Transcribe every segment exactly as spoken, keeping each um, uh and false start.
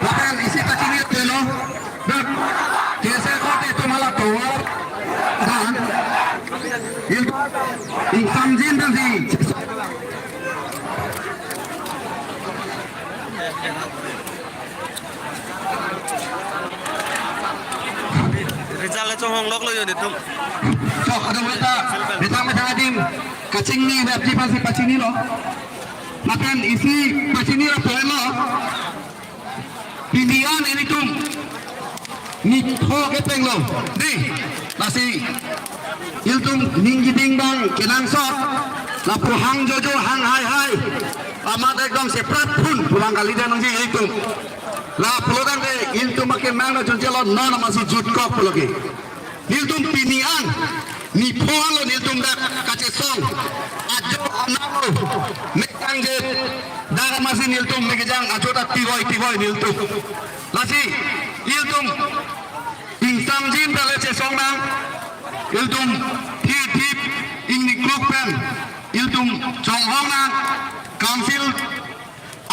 Lapen isi pachini lo. Dak, kese kote tumhala tovar. Dan. Il, ingsamjin dan si. Result le chonghong lok lo yo netum. Chok, kadokave ta, methang methang adim kachingni, web ji pasi pachini lo. Lapen isi pachini lo, poin lo. Pini an ilitum nipho kepeng lo. Dei, lasi ilitum ning keding abang kenangsot. Lapu hang jojo, hang haihai. Amat ekdom separat phun pulang kali dia nangji ilitum. La pulo tangte ilitum akemang na junche lo, non amatsi jutkok pulo ke. Nelitum pini an, nipho an lo nelitum dak kachesong. Ajo anam lo, mek kangjet, dak amatsi nelitum mek kejang ajo ta tivoi tivoi nelitum. Lasi, ilitum ingsamjin pen le chesong nang, ilitum thirthip ingnikluk pen, ilitum chonghong nang, council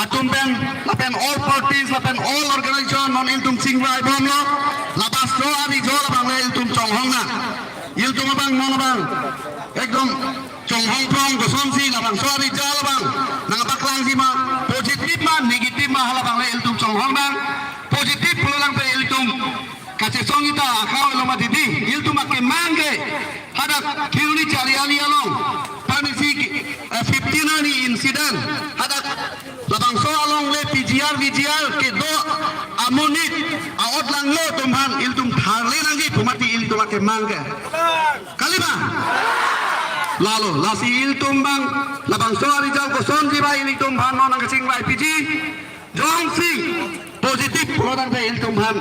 atum pen, lapen all parties, lapen all organization, non ilitum chingvaibomlo, labangso arijal abang le ilitum chonghong nang. Ilitum abang, non abang, ekdom chonghong prong kosonsi, labangso arijal abang nangpaklangji ma, positive ma, negative ma, halabang le ilitum chonghong nang. Positive pulo tangte ilitum kachesong ita akau lo ma didi, ilitum akemang ke hadak Khairuli Chariali along, panisi, eh, fifteen arni incident, hadak labangso along le P G R, V G R kedo amonit, a-ot langlo atum aphan ilitum tharle nangji pu mati ilitum akemang ke. Kali ma? Lalo, lasi ilitum abang, labangso arijal kosonji ba ilitum aphan non nangkachingvai piji, jongsi positive pulo tangte ilitum aphan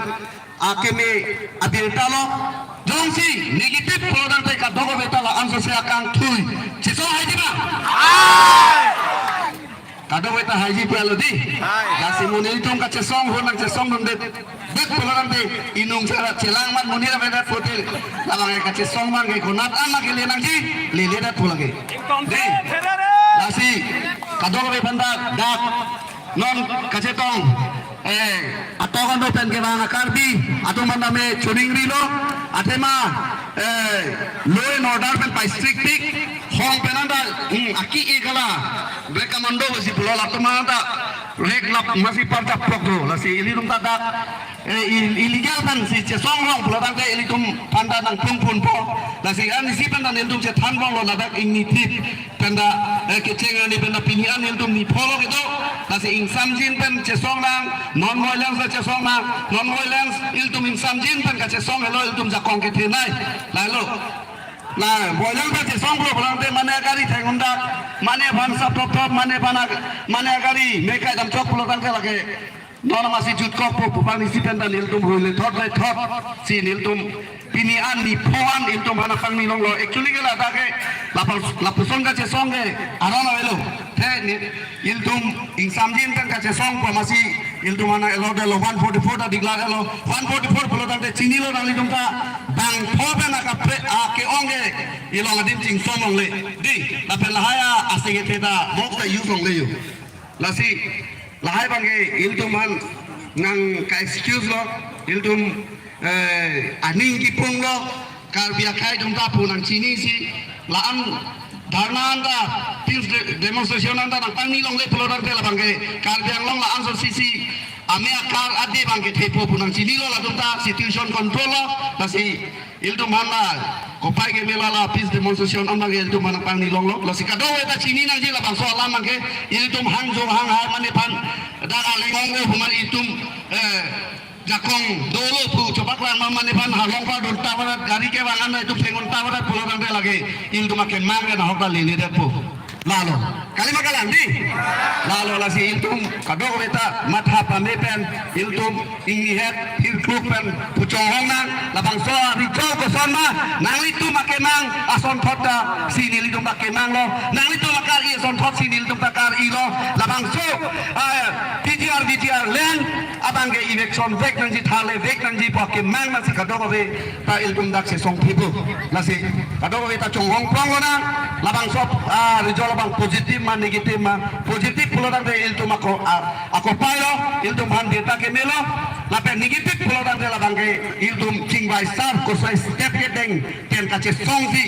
akeme abirta lo. Jongsi negative pulo tangte kadokave ta la-an sose akangthui. Chesong haiji ma? Kadokave ta haiji pulo dei. Lasi mo nelitum kachesong ahut nangchesongdundet. Det pulo tangte inung chara chelang man monit avedet pulote, labang ke kachesong man ke konat an ma kele nangji, leledet pulo ke. Dei. Lasi kadokave aphan ta dak non kachetong, eh, atok ando pen kevang a-Karbi atum aphan tame choningrilo, athema, eh, law and order pen pai strict tik, hong pen anta, hmm, aki e kala, black commando si pulo, latum anta rek lap masi parchap pok do, lasi ilitum ta dak, eh, il-, illegal pen si chesong long pulo tangte ilitum aphan ta nangpungpunpo, lasi an isi pen ta nelitum chethanbomlo, ladak ingnithip pen ta, eh, kecheng arni pen ta pini an nelitum nipho lo kedo. Lasi ingsamjin pen chesong nang, non violence ta chesong nang, non violence ilitum ingsamjin pen kachesong helo ilitum jakong kethenei. Lahelo. La, violence ta chesong pulo pulo tangte mane gari theng undak, mane aphan sap thop thop, mane aphan ag-, mane gari mekai damchok pulo tangte lake non amatsi jutkokpo pu panisi pen ta nelitum hui le thot le thot si nelitum pini an nipho an ilitum aphan nangpangni longlo. Actually ke ladak ke lapu-, lapuson kachesong ke aron avelo. The ni ilitum ingsamjin pen kachesong pu amatsi ilitum aphan nang-allowed lo, one forty-four ta declare lo. One forty-four pulo tangte chinilo nanglitum ta bangpho pen akapre ake-ong ke ilong adim chingsom longle. Dei, lapen lahai a-aseng ethe ta box ta use longle yo. Lasi, lahai abang ke ilitum aphan nangka-excuse lo, ilitum, eh, aning kipung lo, Karbi akhei atum ta pu nangchinisi, la-an dharna anta, peace de-, demonstration anta nangpangni longle pulo tangte labang ke, Karbi Anglong la-an sose si, ame akar ade abang ke thepo pu nangchinilo, latum ta situation control lo, lasi, ilitum aphan la, kopai ke mela la peace demonstration an abang ilitum aphan nangpangni longlo. Lasi kadokave ta chini nangji labangso alam abang ke ilitum hang jo hang hai mane aphan dak aleng ong o pu mane ilitum, eh, jakong dolo pu chopaklang ma mane aphan halong pa dun ta varat gari kevang an itum phengun ta varat pulo tangte lake ilitum akemang ke nahok ta lele detpo. Lalo. Kali ma kalang dei? Lalo lasi ilitum kadokave ta matha pame pen ilitum ingnihet hirkluk pen pu chonghong nang, labangso arijal koson ma, nanglitum akemang asonthot ta si nelitum akemang lo, nanglitum akar-i asonthot si nelitum ta kar-i lo, labangso, ah, P G R V G R lang abang ke eviction vek nangji, thale vek nangji pu akemang nangsi kadokave ta ilitum dak chesong thepo. Lasi kadokave ta chonghong prong lonang, labangso ah, result abang positive ma negative ma, positive pulo tangte ilitum ako ah, ako pailo, ilitum aphan birta kemelo, lapen negative pulo tangte labang ke ilitum chingvai sar kosai step kedeng pen kachesongsi,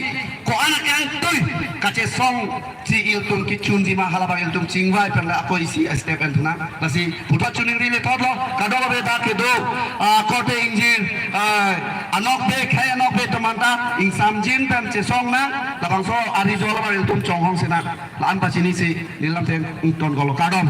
ko-an akangtui kachesongsi ilitum kechunji ma halabang ilitum chingvai pen la ako isi step en thunang. Lasi puthot choningri le thotlo, kadokave ta kedo ah, korte ingjir ah, anokbe khei anokbe atum anta ingsamjin pen chesong nang, labangso a-result abang ilitum chonghong sinang. La-an pachinisi neli lamthe ingtonkoklo, kardom.